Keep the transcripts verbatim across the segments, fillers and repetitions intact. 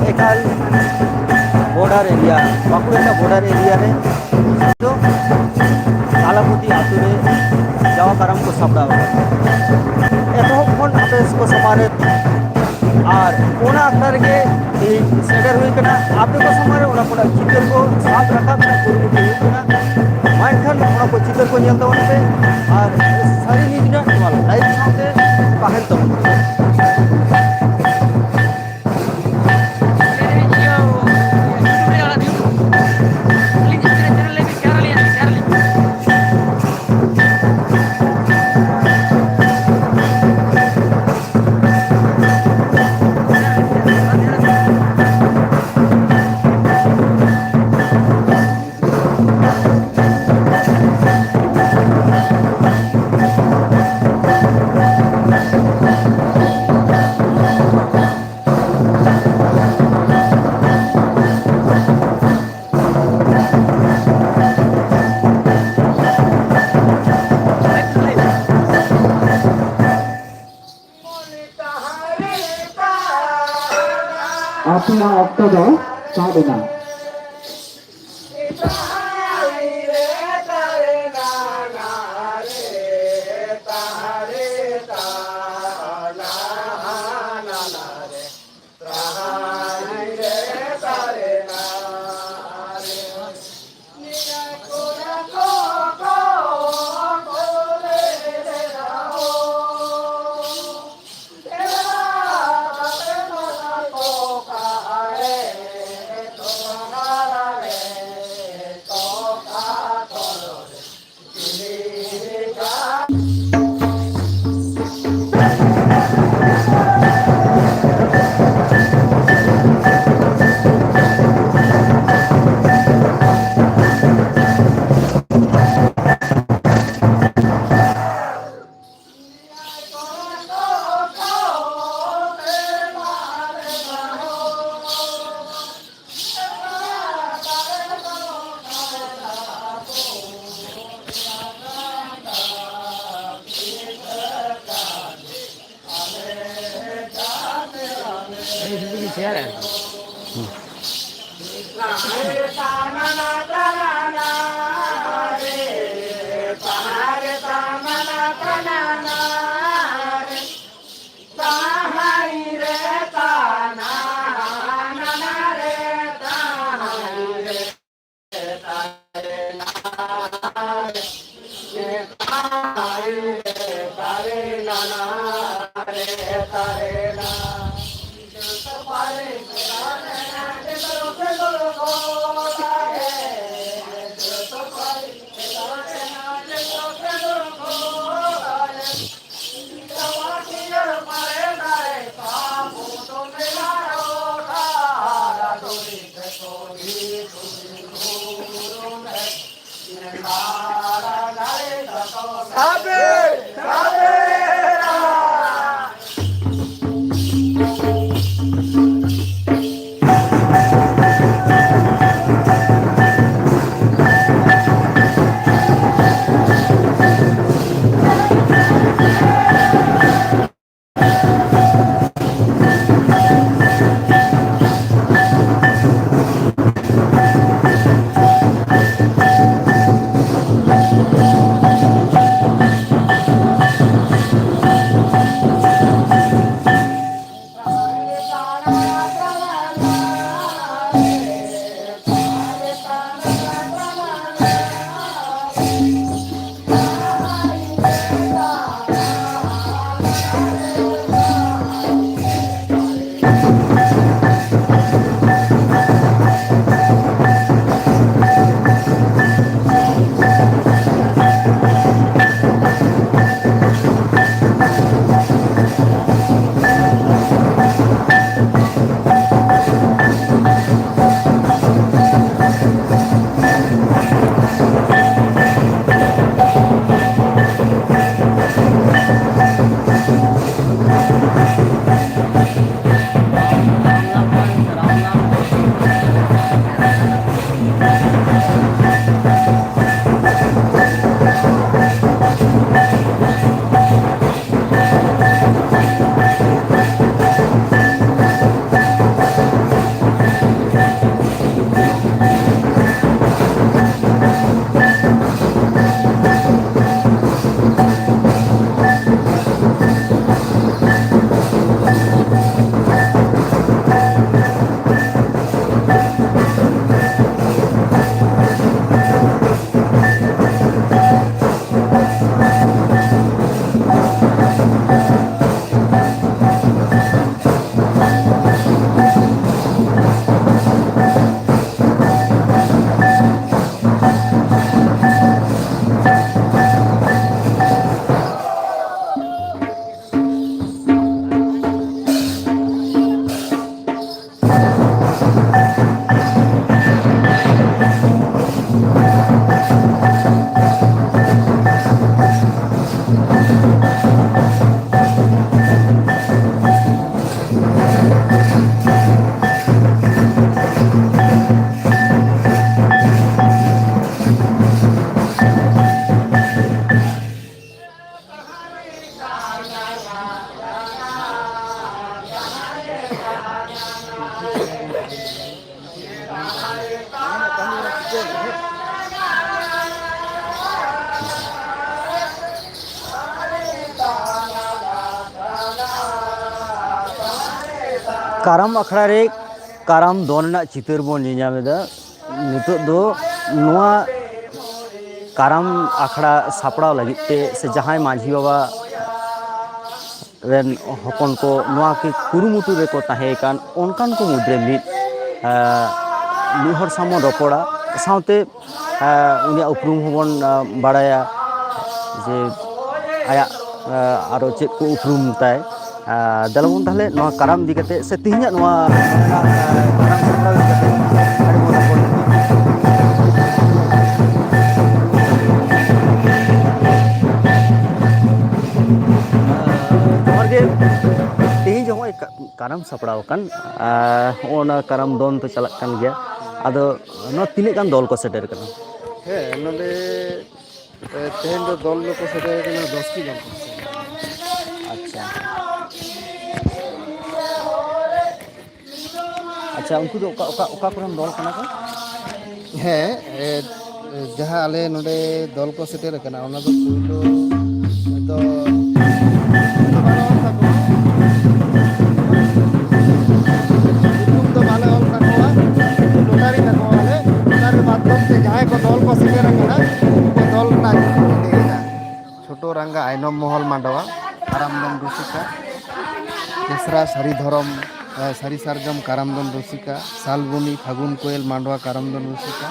ᱮᱠᱟᱞ ᱵᱚᱰᱟᱨ ᱮᱨᱤᱭᱟ, ᱵᱟᱸᱠᱩᱲᱟ ᱨᱮᱱᱟᱜ ᱵᱚᱰᱟᱨ ᱮᱨᱤᱭᱟ ᱨᱮ ᱫᱚ ᱛᱟᱞᱟᱯᱩᱛᱤ ᱟᱛᱳ ᱨᱮ ᱡᱟᱣᱟ ᱠᱟᱨᱟᱢ ᱠᱚ ᱥᱟᱯᱲᱟᱣ ᱟᱠᱟᱫᱟ᱾ ᱮᱛᱚᱦᱚᱵ ᱠᱷᱚᱱ ᱟᱯᱮ ᱠᱚ ᱥᱟᱢᱟᱝ ᱨᱮ ᱟᱨ ᱚᱱᱟ ᱟᱠᱷᱲᱟ ᱨᱮᱜᱮ ᱛᱮᱦᱮᱧ ᱥᱮᱴᱮᱨ ᱦᱩᱭ ᱠᱟᱱᱟ᱾ ᱟᱯᱮ ᱠᱚ ᱥᱟᱢᱟᱝ ᱨᱮ ᱚᱱᱟ ᱠᱚᱨᱮᱱᱟᱜ ᱪᱤᱛᱟᱹᱨ ᱠᱚ ᱥᱟᱵ ᱨᱟᱠᱟᱵ ᱨᱮᱱᱟᱜ ᱠᱩᱨᱩᱢᱩᱴᱩ ᱦᱩᱭᱩᱜ ᱠᱟᱱᱟ᱾ ᱢᱟ ᱮᱱᱠᱷᱟᱱ ᱚᱱᱟ ᱠᱚ ᱪᱤᱛᱟᱹᱨ ᱠᱚ ᱧᱮᱞ ᱛᱟᱵᱚᱱ ᱯᱮ ᱟᱨ ᱥᱟᱹᱨᱤ ᱱᱤᱭᱩᱡᱽ ᱨᱮᱱᱟᱜ ᱱᱚᱣᱟ ᱞᱟᱭᱤᱵᱷ ᱥᱟᱶᱛᱮ ᱛᱟᱦᱮᱱ ᱛᱟᱵᱚᱱ ᱯᱮ᱾ ᱟᱯᱮᱭᱟᱜ ᱚᱠᱛᱚ ᱫᱚ ᱥᱟᱵ ᱮᱱᱟ᱾ ᱠᱟᱨᱟᱢ ᱟᱠᱷᱲᱟ ᱨᱮ ᱠᱟᱨᱟᱢ ᱫᱚᱱ ᱨᱮᱱᱟᱜ ᱪᱤᱛᱟᱹᱨ ᱵᱚᱱ ᱧᱮᱧᱟᱢ ᱮᱫᱟ᱾ ᱱᱤᱛᱚᱜ ᱫᱚ ᱱᱚᱣᱟ ᱠᱟᱨᱟᱢ ᱟᱠᱷᱲᱟ ᱥᱟᱯᱲᱟᱣ ᱞᱟᱹᱜᱤᱫ ᱛᱮ ᱥᱮ ᱡᱟᱦᱟᱸᱭ ᱢᱟᱹᱡᱷᱤ ᱵᱟᱵᱟ ᱨᱮᱱ ᱦᱚᱯᱚᱱ ᱠᱚ ᱱᱚᱣᱟ ᱠᱤ ᱠᱩᱨᱩᱢᱩᱴᱩ ᱨᱮᱠᱚ ᱛᱟᱦᱮᱸ ᱠᱟᱱ, ᱚᱱᱠᱟᱱ ᱠᱚ ᱢᱩᱫᱽᱨᱮ ᱢᱤᱫ, ᱮ, ᱢᱤᱫ ᱦᱚᱲ ᱥᱟᱶ ᱵᱚᱱ ᱨᱚᱯᱚᱲᱟ᱾ ᱥᱟᱶᱛᱮ, ᱮ, ᱩᱱᱤᱭᱟᱜ ᱩᱯᱨᱩᱢ ᱦᱚᱸᱵᱚᱱ, ᱮ, ᱵᱟᱲᱟᱭᱟ ᱡᱮ ᱟᱭᱟᱜ, ᱮ, ᱟᱨᱚ ᱪᱮᱫ ᱠᱚ ᱩᱯᱨᱩᱢ ᱛᱟᱭ᱾ ᱮ, ᱫᱮᱞᱟ ᱵᱚᱱ ᱛᱟᱦᱚᱞᱮ ᱱᱚᱣᱟ ᱠᱟᱨᱟᱢ ᱤᱫᱤ ᱠᱟᱛᱮ ᱥᱮ ᱛᱮᱦᱮᱧᱟᱜ ᱱᱚᱣᱟ ᱠᱟᱨᱟᱢ ᱥᱟᱯᱲᱟᱣ ᱤᱫᱤ ᱠᱟᱛᱮ ᱟᱹᱰᱤ ᱢᱚᱡᱽ ᱵᱚᱱ ᱡᱚᱦᱟᱨ ᱜᱮ᱾ ᱛᱮᱦᱮᱧ ᱡᱮ ᱦᱚᱸᱜᱼᱚᱭ ᱠᱟ-, ᱠᱟᱨᱟᱢ ᱥᱟᱯᱲᱟᱣ ᱟᱠᱟᱱ, ᱟᱨ ᱦᱚᱸᱜᱼᱚ ᱱᱟ ᱠᱟᱨᱟᱢ ᱫᱚᱱ ᱛᱚ ᱪᱟᱞᱟᱜ ᱠᱟᱱ ᱜᱮᱭᱟ, ᱟᱫᱚ ᱱᱚᱣᱟ ᱛᱤᱱᱟᱹᱜ ᱜᱟᱱ ᱫᱚᱞ ᱠᱚ ᱥᱮᱴᱮᱨ ᱠᱟᱱᱟ? ᱦᱮᱸ, ᱱᱚᱰᱮ, ᱮ, ᱛᱮᱦᱮᱧ ᱫᱚ ᱫᱚᱞ ᱫᱚᱠᱚ ᱥᱮᱴᱮᱨ ᱠᱟᱱᱟ ᱫᱚᱥ ᱴᱤ ᱫᱚᱞ ᱠᱚ ᱥᱮᱴᱮᱨ ᱠᱟᱱᱟ᱾ ᱟᱪᱪᱷᱟ᱾ ᱟᱪᱪᱷᱟ, ᱩᱱᱠᱩ ᱫᱚ ᱚᱠᱟ, ᱚᱠᱟ, ᱚᱠᱟ ᱠᱚᱨᱮᱱ ᱫᱚᱞ ᱠᱟᱱᱟ ᱠᱚ? ᱦᱮᱸ, ᱮ, ᱡᱟᱦᱟᱸ ᱟᱞᱮ ᱱᱚᱰᱮ ᱫᱚᱞ ᱠᱚ ᱥᱮᱴᱮᱨ ᱟᱠᱟᱱᱟ, ᱚᱱᱟ ᱫᱚ ᱯᱩᱭᱞᱩ ᱫᱚ ᱧᱩᱛᱩᱢ ᱫᱚ ᱵᱟᱞᱮ ᱚᱞ ᱛᱟᱠᱚᱣᱟ, ᱞᱚᱴᱟᱨᱤ ᱛᱟᱠᱚᱣᱟᱞᱮ᱾ ᱞᱚᱴᱟᱨᱤ ᱢᱟᱫᱽᱫᱷᱚᱢ ᱛᱮ ᱡᱟᱦᱟᱸᱭ ᱠᱚ ᱫᱚᱞ ᱠᱚ ᱥᱮᱴᱮᱨ ᱟᱠᱟᱱᱟ, ᱩᱱᱠᱩ ᱫᱚᱞ ᱨᱮᱱᱟᱜ ᱧᱩᱛᱩᱢ ᱞᱮ ᱞᱟᱹᱭ ᱮᱫᱟ᱾ ᱪᱷᱳᱴᱳ ᱨᱟᱝᱜᱟ ᱟᱭᱱᱚᱢ ᱢᱚᱦᱚᱞ ᱢᱟᱰᱣᱟ, ᱠᱟᱨᱟᱢ ᱫᱚᱱ ᱨᱩᱥᱤᱠᱟ᱾ ᱪᱮᱥᱨᱟ ᱥᱟᱹᱨᱤ ᱫᱷᱚᱨᱚᱢ, ᱮ, ᱥᱟᱹᱨᱤ ᱥᱟᱨᱡᱚᱢ ᱠᱟᱨᱟᱢ ᱫᱚᱱ ᱨᱩᱥᱤᱠᱟ᱾ ᱥᱟᱞᱵᱚᱱᱤ ᱯᱷᱟᱹᱜᱩᱱ ᱠᱳᱭᱮᱞ ᱢᱟᱰᱣᱟ ᱠᱟᱨᱟᱢ ᱫᱚᱱ ᱨᱩᱥᱤᱠᱟ᱾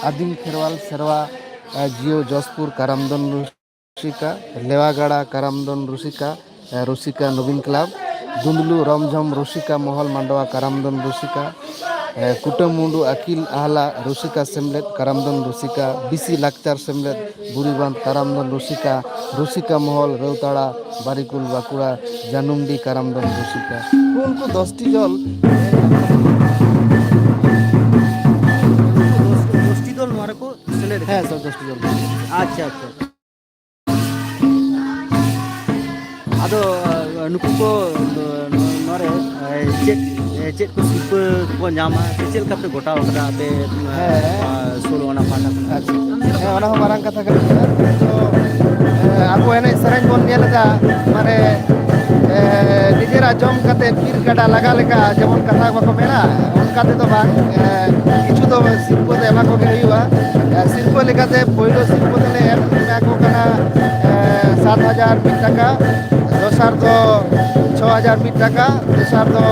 ᱟᱹᱫᱤᱢ ᱠᱷᱮᱨᱣᱟᱞ ᱥᱮᱨᱣᱟ, ᱮ, ᱡᱤᱭᱳ ᱡᱚᱥᱯᱩᱨ ᱠᱟᱨᱟᱢ ᱫᱚᱱ ᱨᱩᱥᱤᱠᱟ᱾ ᱞᱮᱣᱟᱜᱟᱲᱟ ᱠᱟᱨᱟᱢ ᱫᱚᱱ ᱨᱩᱥᱤᱠᱟ, ᱮ, ᱨᱩᱥᱤᱠᱟ ᱱᱚᱵᱤᱱ ᱠᱞᱟᱵᱽ᱾ ᱫᱩᱸᱫᱽᱞᱩ ᱨᱚᱢᱡᱷᱚᱢ ᱨᱩᱥᱤᱠᱟ ᱢᱚᱦᱚᱞ ᱢᱟᱰᱣᱟ ᱠᱟᱨᱟᱢ ᱫᱚᱱ ᱨᱩᱥᱤᱠᱟ᱾ ᱠᱩᱴᱟᱹᱢ ᱢᱩᱰᱩ ᱟᱹᱠᱤᱞ ᱟᱦᱞᱟ ᱨᱩᱥᱤᱠᱟ ᱥᱮᱢᱞᱮᱫ ᱠᱟᱨᱟᱢᱫᱚᱱ ᱨᱩᱥᱤᱠᱟ, ᱵᱤᱥᱤ ᱞᱟᱠᱪᱟᱨ ᱥᱮᱢᱞᱮᱫ ᱵᱩᱨᱤᱵᱟᱸᱫᱷ ᱠᱟᱨᱟᱢᱫᱚᱱ ᱨᱩᱥᱤᱠᱟ, ᱨᱩᱥᱤᱠᱟ ᱢᱚᱦᱚᱞ ᱨᱟᱹᱣᱛᱟᱲᱟ, ᱵᱟᱨᱤᱠᱩᱞ ᱵᱟᱸᱠᱩᱲᱟ, ᱡᱟᱹᱱᱩᱢᱰᱤ ᱠᱟᱨᱟᱢᱫᱚᱱ ᱨᱩᱥᱤᱠᱟ᱾ ᱩᱱᱠᱩ ᱫᱚᱥᱴᱤ ᱫᱚᱞ᱾ ᱫᱚᱥᱴᱤ ᱫᱚᱞ ᱱᱚᱣᱟ ᱨᱮᱠᱚ ᱥᱮᱞᱮᱫ ᱟᱠᱟᱱᱟ᱾ ᱦᱮᱸ, ᱥᱟᱨ, ᱫᱚᱥᱴᱤ ᱫᱚᱞ᱾ ᱟᱪᱪᱷᱟ, ᱟᱪᱪᱷᱟ᱾ ᱟᱫᱚ, ᱱᱩᱠᱩ ᱠᱚ, ᱱᱚᱣᱟᱨᱮ, ᱪᱮᱫ, ᱪᱮᱫ ᱠᱚ ᱥᱤᱨᱯᱟᱹ ᱠᱚ ᱧᱟᱢᱟ, ᱥᱮ ᱪᱮᱫ ᱞᱮᱠᱟ ᱯᱮ ᱜᱚᱴᱟᱣ ᱠᱟᱫᱟ ᱟᱯᱮ, ᱦᱮᱸ᱾ ᱱᱚᱣᱟ ᱥᱳᱞᱳ ᱟᱱᱟ ᱯᱟᱦᱴᱟ ᱠᱷᱚᱱ? ᱟᱪᱪᱷᱟ᱾ ᱦᱮᱸ, ᱚᱱᱟ ᱦᱚᱸ ᱢᱟᱨᱟᱝ ᱠᱟᱛᱷᱟ ᱠᱟᱱ ᱜᱮᱭᱟ᱾ ᱛᱚ, ᱮ, ᱟᱵᱚ ᱮᱱᱮᱡ ᱥᱮᱨᱮᱧ ᱵᱚᱱ ᱧᱮᱞ ᱮᱫᱟ, ᱢᱟᱱᱮ, ᱮ, ᱱᱤᱡᱮᱨᱟᱜ ᱡᱚᱢ ᱠᱟᱛᱮ ᱵᱤᱨ ᱜᱟᱰᱟ ᱞᱟᱜᱟ ᱞᱮᱠᱟ, ᱡᱮᱢᱚᱱ ᱠᱟᱛᱷᱟ ᱵᱟᱠᱚ ᱢᱮᱱᱟ, ᱚᱱᱠᱟ ᱛᱮᱫᱚ ᱵᱟᱝ᱾ ᱮ, ᱠᱤᱪᱷᱩ ᱫᱚ ᱥᱤᱨᱯᱟᱹ ᱫᱚ ᱮᱢᱟ ᱠᱚᱜᱮ ᱦᱩᱭᱩᱜᱼᱟ᱾ ᱮ, ᱥᱤᱨᱯᱟᱹ ᱞᱮᱠᱟᱛᱮ ᱯᱳᱭᱞᱳ ᱥᱤᱨᱯᱟᱹ ᱫᱚᱞᱮ ᱮᱢ ᱟᱠᱚ ᱠᱟᱱᱟ, ᱮ, ᱥᱟᱛ ᱦᱟᱡᱟᱨ ᱢᱤᱫ ᱴᱟᱠᱟ, ᱫᱚᱥᱟᱨ ᱫᱚ ᱪᱷᱚ ᱦᱟᱡᱟᱨ ᱢᱤᱫ ᱴᱟᱠᱟ, ᱛᱮᱥᱟᱨ ᱫᱚ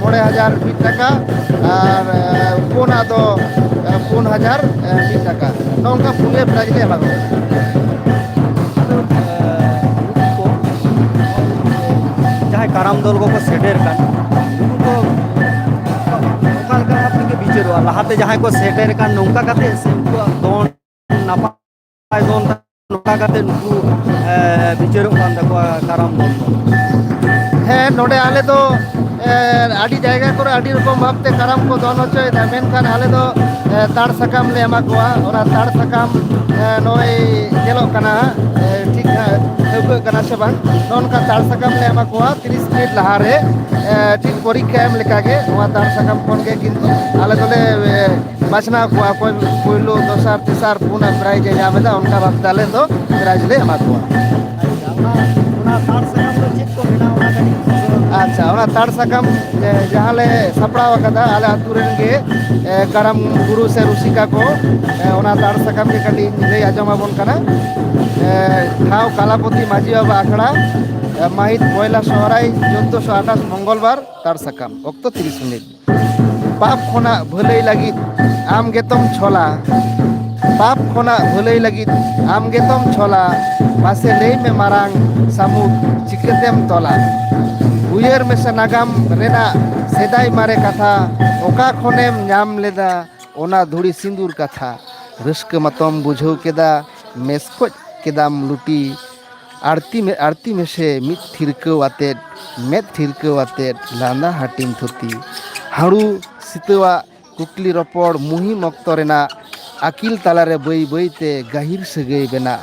ᱢᱚᱬᱮ ᱦᱟᱡᱟᱨ ᱢᱤᱫ ᱴᱟᱠᱟ, ᱟᱨ, ᱮ, ᱯᱩᱱᱟᱜ ᱫᱚ, ᱮ, ᱯᱩᱱ ᱦᱟᱡᱟᱨ ᱢᱤᱫ ᱴᱟᱠᱟ᱾ ᱱᱚᱜᱼᱚ ᱱᱚᱝᱠᱟ ᱯᱩᱱᱭᱟᱹ ᱯᱨᱟᱭᱤᱡᱽ ᱞᱮ ᱮᱢᱟ ᱠᱚ ᱠᱟᱱᱟ᱾ ᱟᱫᱚ, ᱮ, ᱱᱩᱠᱩ ᱠᱚ ᱡᱟᱦᱟᱸᱭ ᱠᱟᱨᱟᱢ ᱫᱚᱞ ᱠᱚᱠᱚ ᱥᱮᱴᱮᱨ ᱠᱟᱱ, ᱩᱱᱠᱩ ᱠᱚ ᱚᱠᱟ ᱞᱮᱠᱟ ᱵᱷᱟᱵᱽ ᱛᱮᱜᱮ ᱵᱤᱪᱟᱹᱨᱚᱜᱼᱟ? ᱞᱟᱦᱟᱛᱮ ᱡᱟᱦᱟᱸᱭ ᱠᱚ ᱥᱮᱴᱮᱨ ᱠᱟᱱ, ᱱᱚᱝᱠᱟ ᱠᱟᱛᱮ ᱥᱮ ᱩᱱᱠᱩᱣᱟᱜ ᱫᱚᱱ ᱱᱟᱯᱟᱭ ᱫᱚᱱ, ᱱᱚᱝᱠᱟ ᱠᱟᱛᱮ ᱱᱩᱠᱩ, ᱮ, ᱵᱤᱪᱟᱹᱨᱚᱜ ᱠᱟᱱ ᱛᱟᱠᱚᱣᱟ ᱠᱟᱨᱟᱢ ᱫᱚᱞ ᱫᱚ? ᱦᱮᱸ, ᱱᱚᱰᱮ ᱟᱞᱮ ᱫᱚ, ᱮ, ᱟᱹᱰᱤ ᱡᱟᱭᱜᱟ ᱠᱚᱨᱮ ᱟᱹᱰᱤ ᱨᱚᱠᱚᱢ ᱵᱷᱟᱵᱽᱛᱮ ᱠᱟᱨᱟᱢ ᱠᱚ ᱫᱚᱱ ᱦᱚᱪᱚᱭᱮᱫᱟ, ᱢᱮᱱᱠᱷᱟᱱ ᱟᱞᱮ ᱫᱚ, ᱮ, ᱛᱟᱲ ᱥᱟᱠᱟᱢ ᱞᱮ ᱮᱢᱟ ᱠᱚᱣᱟ᱾ ᱚᱱᱟ ᱛᱟᱲ ᱥᱟᱠᱟᱢ, ᱮ, ᱱᱚᱜᱼᱚᱭ ᱧᱮᱞᱚᱜ ᱠᱟᱱᱟ ᱦᱟᱸᱜ, ᱮ, ᱴᱷᱤᱠ ᱦᱟᱸᱜ ᱴᱷᱟᱹᱣᱠᱟᱹᱜ ᱠᱟᱱᱟ ᱥᱮ ᱵᱟᱝ, ᱱᱚᱜᱼᱚ ᱱᱚᱝᱠᱟ ᱛᱟᱲ ᱥᱟᱠᱟᱢ ᱞᱮ ᱮᱢᱟ ᱠᱚᱣᱟ ᱛᱤᱨᱤᱥ ᱢᱤᱱᱤᱴ ᱞᱟᱦᱟᱨᱮ, ᱮ, ᱴᱷᱤᱠ ᱯᱚᱨᱤᱠᱠᱷᱟ ᱮᱢ ᱞᱮᱠᱟᱜᱮ ᱱᱚᱣᱟ ᱛᱟᱲ ᱥᱟᱠᱟᱢ ᱠᱷᱚᱱ ᱜᱮ ᱠᱤᱱᱛᱩ ᱟᱞᱮ ᱫᱚᱞᱮ, ᱮ, ᱵᱟᱪᱷᱱᱟᱣ ᱠᱚᱣᱟ, ᱚᱠᱚᱭ ᱯᱳᱭᱞᱳ, ᱫᱚᱥᱟᱨ, ᱛᱮᱥᱟᱨ, ᱯᱩᱱᱟᱜ ᱯᱨᱟᱭᱤᱡᱽ ᱮ ᱧᱟᱢ ᱮᱫᱟ, ᱚᱱᱠᱟ ᱵᱷᱟᱵᱽᱛᱮ ᱟᱞᱮ ᱫᱚ ᱯᱨᱟᱭᱤᱡᱽ ᱞᱮ ᱮᱢᱟ ᱠᱚᱣᱟ᱾ ᱟᱪᱪᱷᱟ, ᱚᱱᱟ, ᱚᱱᱟ ᱛᱟᱲ ᱥᱟᱠᱟᱢ ᱫᱚ ᱪᱮᱫ ᱠᱚ ᱢᱮᱱᱟᱜᱼᱟ, ᱚᱱᱟ ᱠᱟᱹᱴᱤᱡ ᱵᱩᱡᱷᱟᱹᱣ? ᱟᱪᱪᱷᱟ, ᱚᱱᱟ ᱛᱟᱲ ᱥᱟᱠᱟᱢ, ᱮ, ᱡᱟᱦᱟᱸ ᱞᱮ ᱥᱟᱯᱲᱟᱣ ᱟᱠᱟᱫᱟ ᱟᱞᱮ ᱟᱹᱛᱩ ᱨᱮᱱ ᱜᱮ, ᱮ, ᱠᱟᱨᱟᱢ ᱜᱩᱨᱩ ᱥᱮ ᱨᱩᱥᱤᱠᱟ ᱠᱚ, ᱮ, ᱚᱱᱟ ᱛᱟᱲ ᱥᱟᱠᱟᱢ ᱜᱮ ᱠᱟᱹᱴᱤᱡ ᱞᱟᱹᱭ ᱟᱸᱡᱚᱢ ᱟᱵᱚᱱ ᱠᱟᱱᱟ᱾ ᱮ, ᱴᱷᱟᱶ ᱠᱟᱞᱟᱯᱚᱛᱤ ᱢᱟᱹᱡᱷᱤ ᱵᱟᱵᱟ ᱟᱠᱷᱲᱟ, ᱮ, ᱢᱟᱹᱦᱤᱛ ᱯᱚᱭᱞᱟ ᱥᱚᱦᱨᱟᱭ ᱪᱳᱫᱽᱫᱳᱥᱚ ᱟᱴᱷᱟᱥ ᱢᱚᱝᱜᱚᱞᱵᱟᱨ, ᱛᱟᱲ ᱥᱟᱠᱟᱢ, ᱚᱠᱛᱚ ᱛᱤᱨᱤᱥ ᱢᱤᱱᱤᱴ᱾ ᱯᱟᱯ ᱠᱷᱚᱱᱟᱜ ᱵᱷᱟᱹᱞᱟᱹᱭ ᱞᱟᱹᱜᱤᱫ ᱟᱢ ᱜᱮᱛᱚᱢ ᱪᱷᱚᱞᱟ᱾ ᱯᱟᱯ ᱠᱷᱚᱱᱟᱜ ᱵᱷᱟᱹᱞᱟᱹᱭ ᱞᱟᱹᱜᱤᱫ ᱟᱢ ᱜᱮᱛᱚᱢ ᱪᱷᱚᱞᱟ᱾ ᱢᱟᱥᱮ ᱞᱟᱹᱭ ᱢᱮ ᱢᱟᱨᱟᱝ ᱥᱟᱹᱢᱩᱫ ᱪᱤᱠᱟᱹᱛᱮᱢ ᱛᱚᱞᱟ? ᱩᱭᱦᱟᱹᱨ ᱢᱮᱥᱮ ᱱᱟᱜᱟᱢ ᱨᱮᱱᱟᱜ ᱥᱮᱫᱟᱭ ᱢᱟᱨᱮ ᱠᱟᱛᱷᱟ᱾ ᱚᱠᱟ ᱠᱷᱚᱱᱮᱢ ᱧᱟᱢ ᱞᱮᱫᱟ ᱚᱱᱟ ᱫᱷᱩᱲᱤ ᱥᱤᱸᱫᱩᱨ ᱠᱟᱛᱷᱟ? ᱨᱟᱹᱥᱠᱟᱹ ᱢᱟᱛᱚᱢ ᱵᱩᱡᱷᱟᱹᱣ ᱠᱮᱫᱟ, ᱢᱮᱥᱠᱚᱡ ᱠᱮᱫᱟᱢ ᱞᱩᱴᱤ᱾ ᱟᱲᱛᱤ ᱢᱮ-, ᱟᱲᱛᱤ ᱢᱮᱥᱮ ᱢᱤᱫ ᱴᱷᱤᱨᱠᱟᱹᱣ ᱟᱛᱮᱫ, ᱢᱮᱫ ᱴᱷᱤᱨᱠᱟᱹᱣ ᱟᱛᱮᱫ ᱞᱟᱸᱫᱟ ᱦᱟᱹᱴᱤᱧ ᱛᱷᱩᱛᱤ᱾ ᱦᱟᱹᱲᱩ ᱥᱤᱛᱟᱹᱣᱟᱜ ᱠᱩᱠᱞᱤ ᱨᱚᱯᱚᱲ ᱢᱩᱦᱤᱢ ᱚᱠᱛᱚ ᱨᱮᱱᱟᱜ ᱟᱹᱠᱤᱞ ᱛᱟᱞᱟᱨᱮ ᱵᱟᱹᱭ ᱵᱟᱹᱭᱛᱮ ᱜᱟᱹᱦᱤᱨ ᱥᱟᱹᱜᱟᱹᱭ ᱵᱮᱱᱟᱜ᱾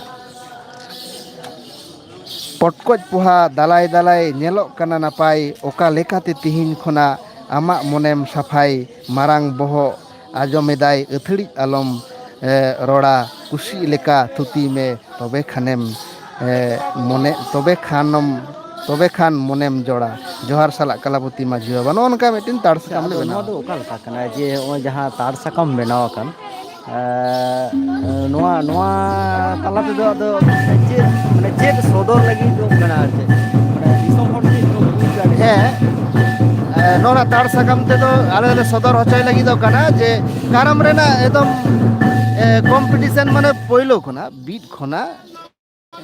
ᱯᱚᱴᱠᱚᱡ ᱯᱚᱦᱟ ᱫᱟᱞᱟᱭ ᱫᱟᱞᱟᱭ ᱧᱮᱞᱚᱜ ᱠᱟᱱᱟ ᱱᱟᱯᱟᱭ, ᱚᱠᱟ ᱞᱮᱠᱟᱛᱮ ᱛᱤᱦᱤᱧ ᱠᱷᱚᱱᱟᱜ ᱟᱢᱟᱜ ᱢᱚᱱᱮᱢ ᱥᱟᱯᱷᱟᱭ? ᱢᱟᱨᱟᱝ ᱵᱚᱦᱚᱜ ᱟᱸᱡᱚᱢᱮᱫᱟᱭ, ᱟᱹᱛᱷᱟᱹᱲᱤᱡ ᱟᱞᱚᱢ, ᱮ, ᱨᱚᱲᱟ, ᱠᱩᱥᱤ ᱞᱮᱠᱟ ᱛᱷᱩᱛᱤ ᱢᱮ, ᱛᱚᱵᱮ ᱠᱷᱟᱱᱮᱢ, ᱮ, ᱢᱚᱱᱮ, ᱛᱚᱵᱮ ᱠᱷᱟᱱᱚᱢ, ᱛᱚᱵᱮ ᱠᱷᱟᱱ ᱢᱚᱱᱮᱢ ᱡᱚᱲᱟ᱾ ᱡᱚᱦᱟᱨ ᱥᱟᱞᱟᱜ ᱠᱟᱞᱟᱯᱚᱛᱤ ᱢᱟᱹᱡᱷᱤ ᱵᱟᱵᱟ᱾ ᱱᱚᱜᱼᱚ ᱱᱚᱝᱠᱟ ᱢᱤᱫᱴᱮᱱ ᱛᱟᱲ ᱥᱟᱠᱟᱢ ᱞᱮ ᱟᱫᱚ ᱱᱚᱣᱟ ᱵᱮᱱᱟᱣᱟ᱾ ᱫᱚ ᱚᱠᱟ ᱞᱮᱠᱟ ᱠᱟᱱᱟ ᱡᱮ ᱱᱚᱜᱼᱚᱭ ᱡᱟᱦᱟᱸ ᱛᱟᱲ ᱥᱟᱠᱟᱢ ᱵᱮᱱᱟᱣ ᱟᱠᱟᱱ, ᱮ, ᱱᱚᱣᱟ, ᱱᱚᱣᱟ ᱛᱟᱞᱟ ᱛᱮᱫᱚ ᱟᱫᱚ ᱪᱮᱫ, ᱢᱟᱱᱮ ᱪᱮᱫ ᱥᱚᱫᱚᱨ ᱞᱟᱹᱜᱤᱫ ᱫᱚ ᱠᱟᱱᱟ ᱟᱨ ᱪᱮᱫ? ᱢᱟᱱᱮ ᱫᱤᱥᱚᱢ ᱦᱚᱲ ᱪᱮᱫ ᱠᱚ ᱵᱩᱡᱽ ᱫᱟᱲᱮᱭᱟᱜᱼᱟ? ᱦᱮᱸ, ᱮ, ᱱᱚᱣᱟ ᱛᱟᱲ ᱥᱟᱠᱟᱢ ᱛᱮᱫᱚ ᱟᱞᱮ ᱫᱚᱞᱮ ᱥᱚᱫᱚᱨ ᱦᱚᱪᱚᱭ ᱞᱟᱹᱜᱤᱫ ᱫᱚ ᱠᱟᱱᱟ ᱡᱮ ᱠᱟᱨᱟᱢ ᱨᱮᱱᱟᱜ ᱮᱠᱫᱚᱢ, ᱮ, ᱠᱚᱢᱯᱤᱴᱤᱥᱚᱱ, ᱢᱟᱱᱮ ᱯᱳᱭᱞᱳ ᱠᱷᱚᱱᱟᱜ, ᱵᱤᱫ ᱠᱷᱚᱱᱟᱜ,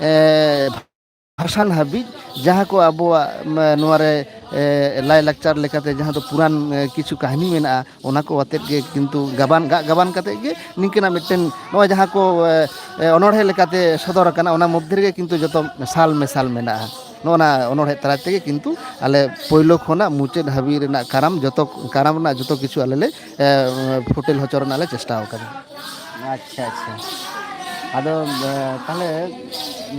ᱮ, ᱵᱷᱟᱥᱟᱱ ᱦᱟᱹᱵᱤᱡ ᱡᱟᱦᱟᱸ ᱠᱚ ᱟᱵᱚᱣᱟᱜ, ᱢᱟ, ᱱᱚᱣᱟ ᱨᱮ, ᱮ, ᱞᱟᱭᱼᱞᱟᱠᱪᱟᱨ ᱞᱮᱠᱟᱛᱮ ᱡᱟᱦᱟᱸ ᱫᱚ ᱯᱩᱨᱟᱱ, ᱮ, ᱠᱤᱪᱷᱩ ᱠᱟᱹᱦᱱᱤ ᱢᱮᱱᱟᱜᱼᱟ, ᱚᱱᱟ ᱠᱚ ᱟᱛᱮᱫ ᱜᱮ ᱠᱤᱱᱛᱩ ᱜᱟᱵᱟᱱ, ᱜᱟᱜ ᱜᱟᱵᱟᱱ ᱠᱟᱛᱮᱫ ᱜᱮ ᱱᱤᱝᱠᱟᱹᱱᱟᱜ ᱢᱤᱫᱴᱮᱱ ᱱᱚᱜᱼᱚᱭ ᱡᱟᱦᱟᱸ ᱠᱚ, ᱮ, ᱮ, ᱚᱱᱚᱬᱦᱮ ᱞᱮᱠᱟᱛᱮ ᱥᱚᱫᱚᱨ ᱟᱠᱟᱱᱟ, ᱚᱱᱟ ᱢᱚᱫᱽᱫᱷᱮ ᱨᱮᱜᱮ ᱠᱤᱱᱛᱩ ᱡᱚᱛᱚ ᱥᱟᱞ ᱢᱮᱥᱟᱞ ᱢᱮᱱᱟᱜᱼᱟ᱾ ᱱᱚᱜᱼᱚ ᱱᱟ ᱚᱱᱚᱬᱦᱮ ᱛᱟᱞᱟ ᱛᱮᱜᱮ ᱠᱤᱱᱛᱩ ᱟᱞᱮ ᱯᱳᱭᱞᱳ ᱠᱷᱚᱱᱟᱜ ᱢᱩᱪᱟᱹᱫ ᱦᱟᱹᱵᱤᱡ ᱨᱮᱱᱟᱜ ᱠᱟᱨᱟᱢ, ᱡᱚᱛᱚ ᱠᱟᱨᱟᱢ ᱨᱮᱱᱟᱜ ᱡᱚᱛᱚ ᱠᱤᱪᱷᱩ ᱟᱞᱮ ᱞᱮ, ᱮ, ᱯᱷᱩᱴᱮᱞ ᱦᱚᱪᱚ ᱨᱮᱱᱟᱜ ᱞᱮ ᱪᱮᱥᱴᱟ ᱟᱠᱟᱫᱟ᱾ ᱟᱪᱪᱷᱟ, ᱟᱪᱪᱷᱟ᱾ ᱟᱫᱚ, ᱮ, ᱛᱟᱦᱞᱮ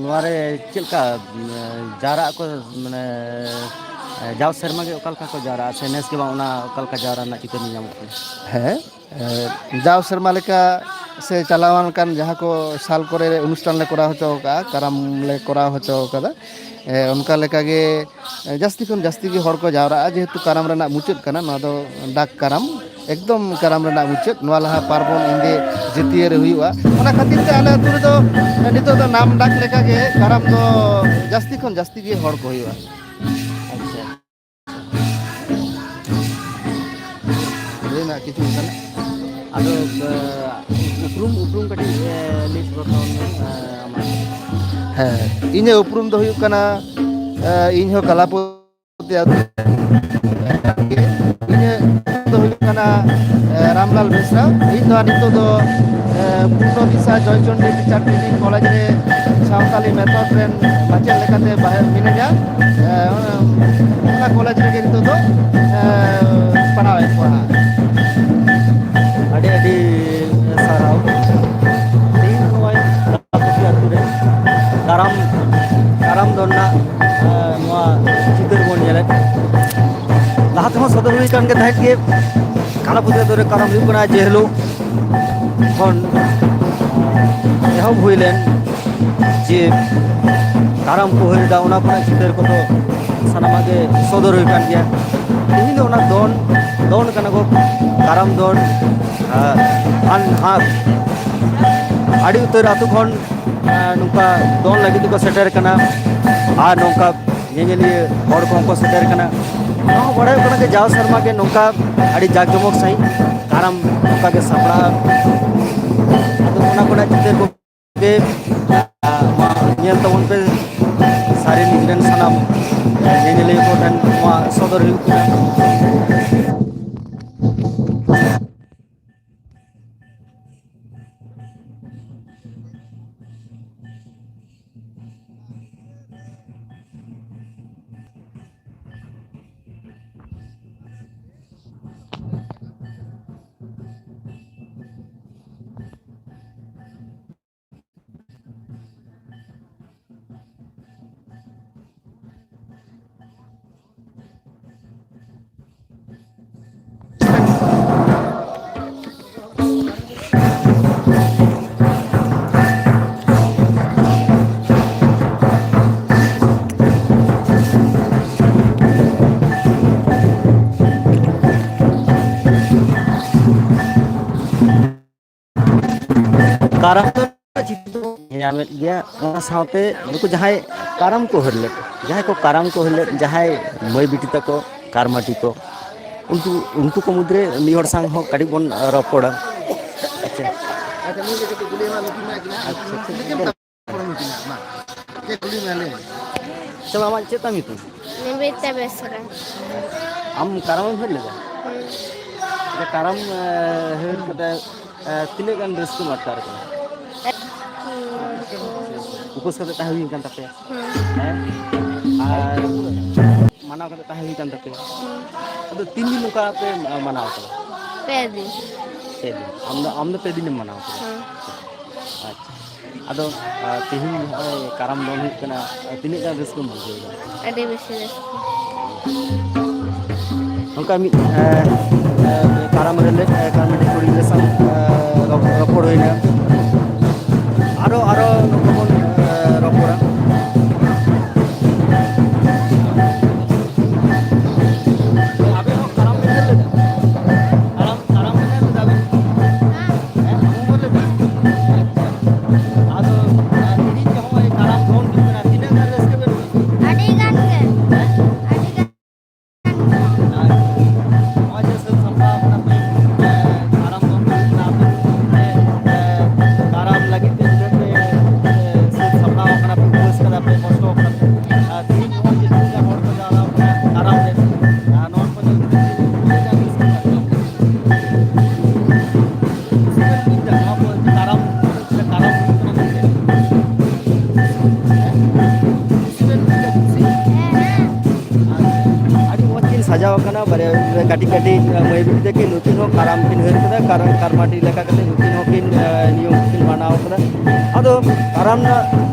ᱱᱚᱣᱟ ᱨᱮ ᱪᱮᱫ ᱞᱮᱠᱟ, ᱮ, ᱡᱟᱣᱨᱟᱜ ᱟᱠᱚ, ᱢᱟᱱᱮ, ᱮ, ᱡᱟᱣ ᱥᱮᱨᱢᱟ ᱜᱮ ᱚᱠᱟ ᱞᱮᱠᱟ ᱠᱚ ᱡᱟᱣᱨᱟᱜᱼᱟ ᱥᱮ ᱱᱮᱥ ᱜᱮ ᱵᱟᱝ ᱚᱱᱟ ᱚᱠᱟ ᱞᱮᱠᱟ ᱡᱟᱣᱨᱟ ᱨᱮᱱᱟᱜ ᱪᱤᱛᱟᱹᱨ ᱧᱮᱞ ᱧᱟᱢᱚᱜ ᱠᱟᱱᱟ? ᱦᱮᱸ, ᱮ, ᱡᱟᱣ ᱥᱮᱨᱢᱟ ᱞᱮᱠᱟ ᱥᱮ ᱪᱟᱞᱟᱣᱟᱱ ᱠᱟᱱ ᱡᱟᱦᱟᱸ ᱠᱚ ᱥᱟᱞ ᱠᱚᱨᱮ ᱚᱱᱩᱥᱴᱷᱟᱱ ᱞᱮ ᱠᱚᱨᱟᱣ ᱦᱚᱪᱚ ᱟᱠᱟᱫᱼᱟ, ᱠᱟᱨᱟᱢ ᱞᱮ ᱠᱚᱨᱟᱣ ᱦᱚᱪᱚ ᱟᱠᱟᱫᱟ, ᱮ, ᱚᱱᱠᱟ ᱞᱮᱠᱟᱜᱮ, ᱮ, ᱡᱟᱹᱥᱛᱤ ᱠᱷᱚᱱ ᱡᱟᱹᱥᱛᱤ ᱜᱮ ᱦᱚᱲ ᱠᱚ ᱡᱟᱣᱨᱟᱜᱼᱟ, ᱡᱮᱦᱮᱛᱩ ᱠᱟᱨᱟᱢ ᱨᱮᱱᱟᱜ ᱢᱩᱪᱟᱹᱫ ᱠᱟᱱᱟ, ᱱᱚᱣᱟ ᱫᱚ ᱰᱟᱠ ᱠᱟᱨᱟᱢ, ᱮᱠᱫᱚᱢ ᱠᱟᱨᱟᱢ ᱨᱮᱱᱟᱜ ᱢᱩᱪᱟᱹᱫ᱾ ᱱᱚᱣᱟ ᱞᱟᱦᱟ ᱯᱟᱨᱵᱚᱱ ᱤᱸᱫᱮ ᱡᱟᱹᱛᱤᱭᱟᱹ ᱨᱮ ᱦᱩᱭᱩᱜᱼᱟ, ᱚᱱᱟ ᱠᱷᱟᱹᱛᱤᱨ ᱛᱮ ᱟᱞᱮ ᱟᱹᱛᱩ ᱨᱮᱫᱚ ᱱᱤᱛᱚᱜ ᱫᱚ ᱱᱟᱢ ᱰᱟᱠ ᱞᱮᱠᱟᱜᱮ ᱠᱟᱨᱟᱢ ᱫᱚ ᱡᱟᱹᱥᱛᱤ ᱠᱷᱚᱱ ᱡᱟᱹᱥᱛᱤ ᱜᱮ ᱦᱚᱲ ᱠᱚ ᱦᱩᱭᱩᱜᱼᱟ᱾ ᱟᱪᱪᱷᱟ᱾ ᱞᱟᱹᱭ ᱢᱮ ᱠᱤᱪᱷᱩ ᱚᱱᱠᱟᱱᱟᱜ᱾ ᱟᱫᱚ, ᱮ, ᱩᱯᱨᱩᱢ, ᱩᱯᱨᱩᱢ ᱠᱟᱹᱴᱤᱡ, ᱮ, ᱞᱟᱹᱭ ᱥᱚᱫᱚᱨ ᱛᱟᱵᱚᱱ ᱢᱮ, ᱮ, ᱟᱢᱟᱜ᱾ ᱦᱮᱸ, ᱤᱧᱟᱹᱜ ᱩᱯᱨᱩᱢ ᱫᱚ ᱦᱩᱭᱩᱜ ᱠᱟᱱᱟ, ᱮ, ᱤᱧ ᱦᱚᱸ ᱠᱟᱞᱟᱯᱚᱛᱤ ᱟᱹᱛᱩ᱾ ᱤᱧᱟᱹᱜ ᱩᱯᱨᱩᱢ ᱫᱚ ᱦᱩᱭᱩᱜ ᱠᱟᱱᱟ ᱤᱧ ᱫᱚ ᱱᱤᱛᱚᱜ ᱫᱚ, ᱮ, ᱯᱩᱨᱱᱚ ᱫᱤᱥᱟ ᱡᱚᱭᱪᱚᱱᱰᱤ ᱴᱤᱪᱟᱨ ᱴᱨᱮᱱᱤᱝ ᱠᱚᱞᱮᱡᱽ ᱨᱮ ᱥᱟᱶᱛᱟᱞᱤ ᱢᱮᱛᱷᱚᱰ ᱨᱮᱱ ᱢᱟᱪᱮᱫ ᱞᱮᱠᱟᱛᱮ ᱵᱟᱦᱮ-, ᱢᱤᱱᱟᱹᱧᱟ᱾ ᱮ, ᱚᱱᱟ ᱠᱚᱞᱮᱡᱽ ᱨᱮᱜᱮ ᱱᱤᱛᱚᱜ ᱫᱚ, ᱮ, ᱯᱟᱲᱦᱟᱣᱮᱫ ᱠᱚᱣᱟ ᱦᱟᱸᱜ᱾ ᱟᱹᱰᱤ ᱟᱹᱰᱤ ᱥᱟᱨᱦᱟᱣ᱾ ᱛᱮᱦᱮᱧ ᱱᱚᱜᱼᱚᱭ ᱠᱟᱞᱟᱯᱩᱠᱷᱨᱤ ᱟᱹᱛᱩ ᱨᱮ ᱠᱟᱨᱟᱢ, ᱠᱟᱨᱟᱢ ᱫᱚᱱ ᱨᱮᱱᱟᱜ, ᱮ, ᱱᱚᱣᱟ ᱪᱤᱛᱟᱹᱨ ᱵᱚᱱ ᱧᱮᱞᱮᱫ᱾ ᱞᱟᱦᱟ ᱛᱮᱦᱚᱸ ᱥᱚᱫᱚᱨ ᱦᱩᱭ ᱠᱟᱱ ᱜᱮ ᱛᱟᱦᱮᱸᱫ ᱜᱮ, ᱠᱟᱞᱟᱯᱩᱠᱷᱨᱤ ᱟᱹᱛᱩ ᱨᱮ ᱠᱟᱨᱟᱢ ᱦᱩᱭᱩᱜ ᱠᱟᱱᱟ, ᱡᱮ ᱦᱤᱞᱳᱜ ᱠᱷᱚᱱ ᱮᱦᱚᱵ ᱦᱩᱭ ᱞᱮᱱ, ᱡᱮ ᱠᱟᱨᱟᱢ ᱠᱚ ᱦᱩᱭ ᱞᱮᱫᱟ, ᱚᱱᱟ ᱠᱚᱨᱮᱱᱟᱜ ᱪᱤᱛᱟᱹᱨ ᱠᱚᱫᱚ ᱥᱟᱱᱟᱢᱟᱜ ᱜᱮ ᱥᱚᱫᱚᱨ ᱦᱩᱭ ᱠᱟᱱ ᱜᱮᱭᱟ᱾ ᱛᱮᱦᱮᱧ ᱫᱚ ᱚᱱᱟ ᱫᱚᱱ, ᱫᱚᱱ ᱠᱟᱱᱟ ᱠᱚ, ᱠᱟᱨᱟᱢ ᱫᱚᱱ, ᱟᱨ ᱟᱱᱦᱟᱨ ᱟᱹᱰᱤ ᱩᱛᱟᱹᱨ ᱟᱹᱛᱩ ᱠᱷᱚᱱ, ᱟᱨ ᱱᱚᱝᱠᱟ ᱫᱚᱱ ᱞᱟᱹᱜᱤᱫ ᱛᱮᱠᱚ ᱥᱮᱴᱮᱨ ᱠᱟᱱᱟ, ᱟᱨ ᱱᱚᱝᱠᱟ ᱧᱮᱧᱮᱞᱤᱭᱟᱹ ᱦᱚᱲ ᱠᱚᱦᱚᱸ ᱠᱚ ᱥᱮᱴᱮᱨ ᱠᱟᱱᱟ᱾ ᱱᱚᱣᱟ ᱦᱚᱸ ᱵᱟᱲᱟᱭᱚᱜ ᱠᱟᱱᱟ ᱡᱮ ᱡᱟᱣ ᱥᱮᱨᱢᱟ ᱜᱮ ᱱᱚᱝᱠᱟ ᱟᱹᱰᱤ ᱡᱟᱠ ᱡᱚᱢᱚᱠ ᱥᱟᱺᱦᱤᱡ ᱠᱟᱨᱟᱢ ᱱᱚᱝᱠᱟ ᱜᱮ ᱥᱟᱯᱲᱟᱜᱼᱟ᱾ ᱟᱫᱚ ᱚᱱᱟ ᱠᱚᱨᱮᱱᱟᱜ ᱪᱤᱛᱟᱹᱨ ᱠᱚᱜᱮ, ᱟᱨ ᱢᱟ ᱧᱮᱞ ᱛᱟᱵᱚᱱ ᱯᱮ, ᱥᱟᱹᱨᱤ ᱱᱤᱡ ᱨᱮᱱ ᱥᱟᱱᱟᱢ ᱧᱮᱧᱮᱞᱤᱭᱟᱹ ᱠᱚ ᱴᱷᱮᱱ ᱱᱚᱣᱟ ᱥᱚᱫᱚᱨ ᱦᱩᱭᱩᱜ ᱠᱟᱱᱟ᱾ ᱠᱟᱨᱟᱢ ᱫᱚ ᱪᱤᱛᱟᱹᱨ ᱧᱟᱢᱮᱫ ᱜᱮᱭᱟ᱾ ᱚᱱᱟ ᱥᱟᱶᱛᱮ ᱱᱩᱠᱩ ᱡᱟᱦᱟᱸᱭ ᱠᱟᱨᱟᱢ ᱠᱚ ᱦᱟᱹᱨ ᱞᱮᱫ, ᱡᱟᱦᱟᱸᱭ ᱠᱚ ᱠᱟᱨᱟᱢ ᱠᱚ ᱦᱟᱹᱨ ᱞᱮᱫ, ᱡᱟᱦᱟᱸᱭ ᱢᱟᱹᱭ ᱵᱤᱴᱤ ᱛᱟᱠᱚ, ᱠᱟᱨᱢᱟᱴᱤ ᱠᱚ, ᱩᱱᱠᱩ, ᱩᱱᱠᱩ ᱠᱚ ᱢᱩᱫᱽᱨᱮ ᱢᱤᱫ ᱦᱚᱲ ᱥᱟᱶ ᱦᱚᱸ ᱠᱟᱹᱴᱤᱡ ᱵᱚᱱ ᱨᱚᱯᱚᱲᱟ᱾ ᱟᱪᱪᱷᱟ᱾ ᱟᱪᱪᱷᱟ, ᱱᱩᱭ ᱜᱮ ᱠᱟᱹᱴᱤᱡ ᱠᱩᱞᱤ ᱮᱢᱟ ᱞᱤᱧ ᱢᱮ ᱟᱹᱠᱤᱱ ᱦᱟᱸᱜ᱾ ᱟᱪᱪᱷᱟ, ᱟᱪᱪᱷᱟ᱾ ᱪᱮᱫ ᱞᱮᱠᱟᱱ ᱠᱟᱨᱟᱢ ᱠᱚ ᱢᱮᱱᱟᱜᱼᱟ? ᱢᱟ, ᱪᱮᱫ ᱠᱩᱞᱤ ᱢᱮ, ᱞᱟᱹᱭ ᱢᱮ᱾ ᱟᱪᱪᱷᱟ, ᱟᱢᱟᱜ ᱪᱮᱫ ᱛᱟᱢ ᱧᱩᱛᱩᱢ? ᱱᱤᱵᱮᱫᱤᱛᱟ ᱵᱮᱥᱨᱟ᱾ ᱟᱢ ᱠᱟᱨᱟᱢ ᱮᱢ ᱦᱮᱡ ᱞᱮᱫᱟ? ᱦᱩᱸ᱾ ᱟᱪᱪᱷᱟ, ᱠᱟᱨᱟᱢ ᱮ, ᱦᱟᱹᱨ ᱠᱟᱛᱮ ᱮ, ᱛᱤᱱᱟᱹᱜ ᱜᱟᱱ ᱨᱟᱹᱥᱠᱟᱹᱢ ᱟᱴᱠᱟᱨ ᱠᱟᱱᱟ? ᱩᱯᱟᱹᱥ ᱠᱟᱛᱮ ᱛᱟᱦᱮᱸ ᱦᱩᱭ ᱠᱟᱱ ᱛᱟᱯᱮᱭᱟ? ᱦᱮᱸ᱾ ᱟᱨ ᱢᱟᱱᱟᱣ ᱠᱟᱛᱮ ᱛᱟᱦᱮᱸ ᱦᱩᱭ ᱠᱟᱱ ᱛᱟᱯᱮᱭᱟ? ᱟᱫᱚ ᱛᱤᱱ ᱫᱤᱱ ᱱᱚᱝᱠᱟ ᱯᱮ ᱢᱟᱱᱟᱣ ᱠᱟᱫᱟ? ᱯᱮ ᱫᱤᱱ᱾ ᱯᱮ ᱫᱤᱱ᱾ ᱟᱢ ᱫᱚ, ᱟᱢ ᱫᱚ ᱯᱮ ᱫᱤᱱᱮᱢ ᱢᱟᱱᱟᱣ ᱠᱟᱫᱟ? ᱦᱮᱸ᱾ ᱟᱪᱪᱷᱟ᱾ ᱟᱫᱚ, ᱟ, ᱛᱮᱦᱮᱧ ᱱᱚᱜᱼᱚᱭ ᱠᱟᱨᱟᱢ ᱫᱚᱱ ᱦᱩᱭᱩᱜ ᱠᱟᱱᱟ, ᱛᱤᱱᱟᱹᱜ ᱜᱟᱱ ᱨᱟᱹᱥᱠᱟᱹᱢ ᱵᱩᱡᱷᱟᱹᱣ ᱮᱫᱟ? ᱟᱹᱰᱤ ᱵᱮᱥᱤ ᱨᱟᱹᱥᱠᱟᱹ᱾ ᱱᱚᱝᱠᱟ ᱢᱤᱫ, ᱮ, ᱮ, ᱠᱟᱨᱟᱢ ᱨᱮᱞᱮ, ᱮ, ᱠᱟᱨᱟᱢ ᱨᱮᱞᱮ ᱠᱩᱲᱤ ᱜᱤᱫᱽᱨᱟᱹ ᱥᱟᱶ, ᱮ, ᱨᱚᱯ-, ᱨᱚᱯᱚᱲ ᱦᱩᱭᱱᱟ᱾ ᱟᱨᱚ, ᱟᱨᱚ ᱱᱚᱝᱠᱟ ᱵᱚᱱ, ᱮ, ᱨᱚᱯᱚᱲᱟ᱾ ᱟᱵᱮᱱ ᱦᱚᱸ ᱠᱟᱨᱟᱢ ᱵᱮᱱ ᱧᱮᱞ ᱞᱮᱫᱟ? ᱠᱟᱨᱟᱢ, ᱠᱟᱨᱟᱢ ᱵᱮᱱ ᱧᱮᱞ ᱞᱮᱫᱟ ᱟᱵᱮᱱ? ᱦᱮᱸ, ᱩᱢᱮᱨ ᱞᱮᱫᱟ? ᱟᱪᱪᱷᱟ᱾ ᱟᱫᱚ, ᱟᱨ ᱛᱮᱦᱮᱧ ᱡᱮ ᱦᱚᱸᱜᱼᱚᱭ ᱠᱟᱨᱟᱢ ᱫᱚᱱ ᱦᱩᱭᱩᱜ ᱠᱟᱱᱟ, ᱛᱤᱱᱟᱹᱜ ᱜᱟᱱ ᱨᱟᱹᱥᱠᱟᱹ ᱵᱮᱱ ᱵᱩᱡᱷᱟᱹᱣ ᱠᱮᱫᱟ? ᱟᱹᱰᱤ ᱜᱟᱱ ᱜᱮ᱾ ᱦᱮᱸ? ᱟᱹᱰᱤ ᱜᱟᱱ᱾ ᱟᱨ ᱱᱚᱜᱼᱚᱭ ᱡᱮ ᱥᱟᱹᱛ ᱥᱟᱯᱲᱟᱣ ᱠᱟᱱᱟ ᱯᱮ, ᱮᱸ, ᱠᱟᱨᱟᱢ ᱫᱚᱱ ᱦᱩᱭᱩᱜ ᱠᱟᱱᱟ ᱟᱯᱮ, ᱮᱸ, ᱠᱟᱨᱟᱢ ᱞᱟᱹᱜᱤᱫ ᱛᱮ ᱛᱤᱱᱟᱹᱜ ᱯᱮ, ᱮᱸ, ᱥᱟᱹᱛ ᱥᱟᱯᱲᱟᱣ ᱠᱟᱱᱟ ᱯᱮ, ᱩᱯᱟᱹᱥ ᱠᱟᱱᱟ ᱯᱮ, ᱠᱚᱥᱴᱚ ᱠᱟᱱᱟ ᱯᱮ? ᱟᱨ ᱛᱮᱦᱮᱧ ᱱᱚᱜᱼᱚᱭ ᱡᱮ ᱛᱤᱱᱟᱹᱜ ᱜᱟᱱ ᱦᱚᱲ ᱠᱚ ᱡᱟᱣᱨᱟ ᱠᱟᱱᱟ ᱠᱟᱨᱟᱢ ᱨᱮ, ᱟᱨ ᱱᱚᱣᱟ ᱠᱚ ᱧᱮᱞ ᱠᱟᱛᱮ ᱪᱮᱫ ᱞᱮᱠᱟ ᱨᱟᱹᱥᱠᱟᱹ ᱯᱮ ᱟᱴᱠᱟᱨ ᱠᱟᱱᱟ? ᱪᱮᱫ ᱯᱮ ᱵᱩᱡᱽ ᱮᱫᱟ? ᱱᱚᱣᱟ ᱠᱚ ᱠᱟᱨᱟᱢ, ᱠᱟᱨᱟᱢ ᱦᱩᱭᱩᱜ ᱠᱟᱱᱟ ᱢᱮᱱᱛᱮ? ᱦᱮᱸ? ᱠᱩᱥᱤ ᱯᱮ ᱵᱩᱡᱽ ᱮᱫᱟ? ᱠᱩᱥᱤ? ᱟᱪᱪᱷᱟ᱾ ᱟᱹᱰᱤ ᱢᱚᱡᱽ ᱠᱤᱱ ᱥᱟᱡᱟᱣ ᱟᱠᱟᱱᱟ, ᱵᱟᱨᱭᱟ ᱠᱟᱹᱴᱤᱡ ᱠᱟᱹᱴᱤᱡ ᱢᱟᱹᱭ ᱵᱤᱴᱤ ᱛᱟᱹᱠᱤᱱ, ᱱᱩᱠᱤᱱ ᱦᱚᱸ ᱠᱟᱨᱟᱢ ᱠᱤᱱ ᱦᱟᱹᱨ ᱠᱮᱫᱟ, ᱠᱟᱨᱟᱢ ᱠᱟᱨᱢᱟᱴᱤ ᱞᱮᱠᱟ ᱠᱟᱛᱮ ᱱᱩᱠᱤᱱ ᱦᱚᱸᱠᱤᱱ, ᱮ, ᱱᱤᱭᱚᱢ ᱠᱤᱱ ᱢᱟᱱᱟᱣ ᱠᱟᱫᱟ᱾ ᱟᱫᱚ ᱠᱟᱨᱟᱢ ᱨᱮᱱᱟᱜ